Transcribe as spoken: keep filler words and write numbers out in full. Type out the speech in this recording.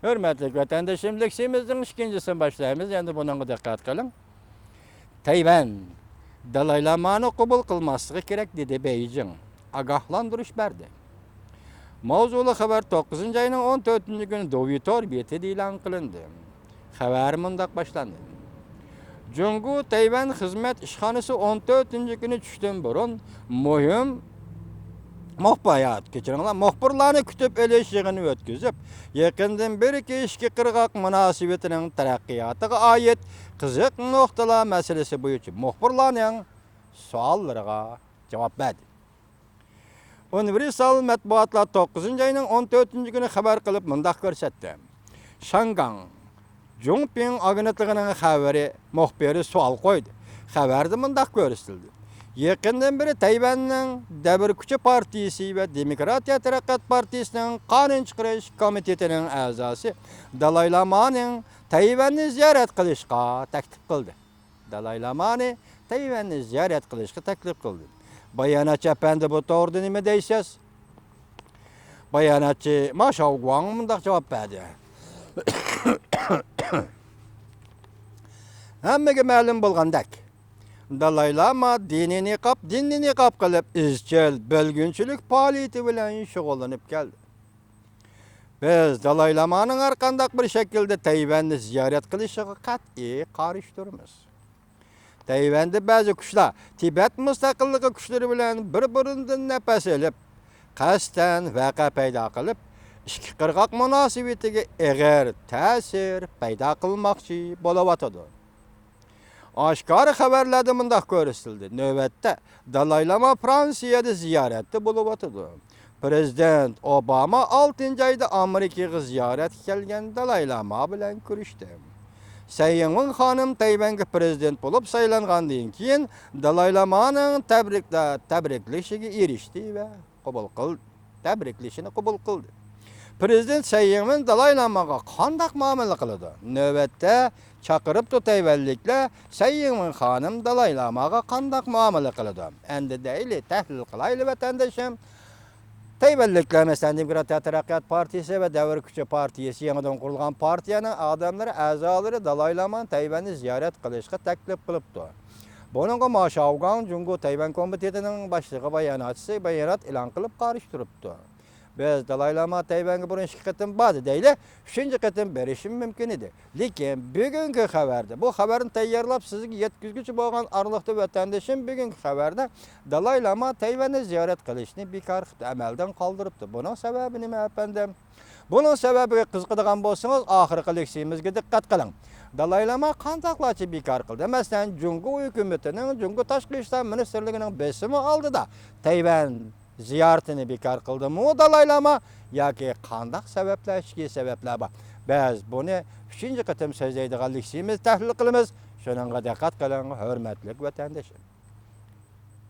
ھۆرمەتلىك ۋەتەندىشىم، لېكسىيىمىزنىڭ ئىككىنچىسىنى باشلايمىز. ئەمدى بۇنىڭغا دىققەت قىلىڭ. تەيۋەن دالاي لامانى قوبۇل قىلماسلىقى كېرەك، دېدى بېيجىڭ. ئاگاھلاندۇرۇش بەردى. ماۋزۇلۇق خەۋەر توققۇزىنچى ئاينىڭ ئون تۆتىنچى كۈنى دوۋيۇ تور بېتىدە ئېلان قىلىندى. خەۋەر مۇنداق باشلاندى. جۇڭگو تەيۋەن خىزمەت ئىشخانىسى ئون تۆتىنچى كۈنى چۈشتىن بۇرۇن مۇھىم مۇخبىرات، كەچۈرۈڭلار، مۇخبىرلارنى كۈتۈپ ئېلىش يىغىنى ئۆتكۈزۈپ، يېقىندىن بېرىكى ئىككى قىرغاق مۇناسىۋىتىنىڭ تەرەققىياتىغا ئائىت قىزىق نۇقتىلار مەسىلىسى بويىچە مۇخبىرلارنىڭ سوئاللىرىغا جاۋاب بەردى. ئۇنىۋېرسال مەتبۇئاتلار توققۇزىنچى ئاينىڭ ئون تۆتىنچى كۈنى خەۋەر قىلىپ مۇنداق كۆرسەتتى. شياڭگاڭ جۇڭپىڭ ئاگېنتلىقىنىڭ خەۋىرى مۇخبىرى سوئال قويدى. خەۋەردە مۇنداق كۆرسىتىلدى. يېقىندىن بېرى تەيۋەننىڭ دەۋر كۈچى پارتىيىسى ۋە دېموكراتىيە تەرەققىيات پارتىيىسىنىڭ قانۇن چىقىرىش كومىتېتىنىڭ ئەزاسى دالاي لامانىڭ تەيۋەننى زىيارەت قىلىشقا تەكلىپ قىلدى. دالاي لامانى تەيۋەننى زىيارەت قىلىشقا تەكلىپ قىلدى. باياناتچى ئەپەندى بۇ توغرىدا نېمە دەيسىز؟ باياناتچى ما شاۋگۇاڭ مۇنداق جاۋاب بەردى. ھەممىگە مەلۇم بولغاندەك، دالاي لاما دىنىي نىقاب، دىننى نىقاب قىلىپ، ئىزچىل بۆلگۈنچىلىك پائالىيىتى بىلەن شۇغۇللىنىپ كەلدى. بىز دالاي لامانىڭ ھەر قانداق بىر شەكىلدە تەيۋەننى زىيارەت قىلىشىغا قەتئىي قارشى تۇرىمىز. تەيۋەندە بەزى كۈچلەر تىبەت مۇستەقىللىقى كۈچلىرى بىلەن بىر-بىرىدىن نەپەس ئېلىپ، قەستەن ۋەقە پەيدا قىلىپ، ئىككى قىرغاق مۇناسىۋىتىگە ئېغىر تەسىر پەيدا قىلماقچى بولۇۋاتىدۇ. ئاشكارا خەۋەرلەردە مۇنداق كۆرسىتىلدى، نۆۋەتتە دالاي لاما فرانسىيەدە زىيارەتتە بولۇۋاتىدۇ. پىرېزىدېنت ئوباما ئالتىنچى ئايدا ئامېرىكىغا زىيارەتكە كەلگەن دالاي لاما بىلەن كۆرۈشتى. سەي يىڭۋېن خانىم تەيۋەنگە پىرېزىدېنت بولۇپ سايلانغاندىن كېيىن، دالاي لامانىڭ تەبرىكلە-، تەبرىكلىشىگە ئېرىشتى ۋە قوبۇل قىل-، تەبرىكلىشىنى قوبۇل قىلدى. پىرېزىدېنت سەي يىڭۋېن دالاي لاماغا قانداق مۇئامىلە قىلىدۇ؟ نۆۋەتتە چاقىرىپتۇ تەيۋەنلىكلەر سەي يىڭۋېن خانىم دالاي لاماغا قانداق مۇئامىلە قىلىدۇ؟ ئەمدى دەيلى، تەھلىل قىلايلى، ۋەتەندىشىم. تەيۋەنلىكلەر، مەسىلەن، دېموكراتىيە تەرەققىيات پارتىيىسى ۋە دەۋر كۈچى پارتىيىسى، يېڭىدىن قۇرۇلغان پارتىيەنىڭ ئادەملىرى، ئەزالىرى دالاي لامانى تەيۋەننى زىيارەت قىلىشقا تەكلىپ قىلىپتۇ. بۇنىڭغا ما شاۋگۇاڭ جۇڭگو تەيۋەن كومىتېتىنىڭ باشلىقى باياناتچىسى بايانات ئېلان قىلىپ قارشى تۇرۇپتۇ. بىز دالاي لاما تەيۋەنگە بۇرۇن ئىككى قېتىم باردى دەيلى، ئۈچىنچى قېتىم بېرىشىمۇ مۇمكىن ئىدى. لېكىن بۈگۈنكى خەۋەردە، بۇ خەۋەرنى تەييارلاپ سىزگە يەتكۈزگۈچى بولغان ئارىلىقتا ۋەتەندىشىم بۈگۈنكى خەۋەردە دالاي لاما تەيۋەننى زىيارەت قىلىشنى بىكار قىلىپ ئەمەلدىن قالدۇرۇپتۇ. بۇنىڭ سەۋەبى نېمە، ئەپەندىم؟ بۇنىڭ سەۋەبىگە قىزىقىدىغان بولسىڭىز، ئاخىرقى لېكسىيىمىزگە دىققەت قىلىڭ. دالاي لاما قانداقلارچە بىكار قىلدى؟ مەسىلەن، جۇڭگو ھۆكۈمىتىنىڭ، جۇڭگو تاشقى ئىشلار مىنىستىرلىكىنىڭ بېسىمى ئالدىدا تەيۋەن زىيارىتىنى بىكار قىلدىمۇ دالاي لاما ياكى قانداق سەۋەبلەر، ئىچكى سەۋەبلەر بار؟ بىز بۇنى ئۈچىنچى قېتىم سۆزلەيدىغان لېكسىيىمىزدە تەھلىل قىلىمىز. شۇنىڭغا دىققەت قىلىڭ، ھۆرمەتلىك ۋەتەندىشىم.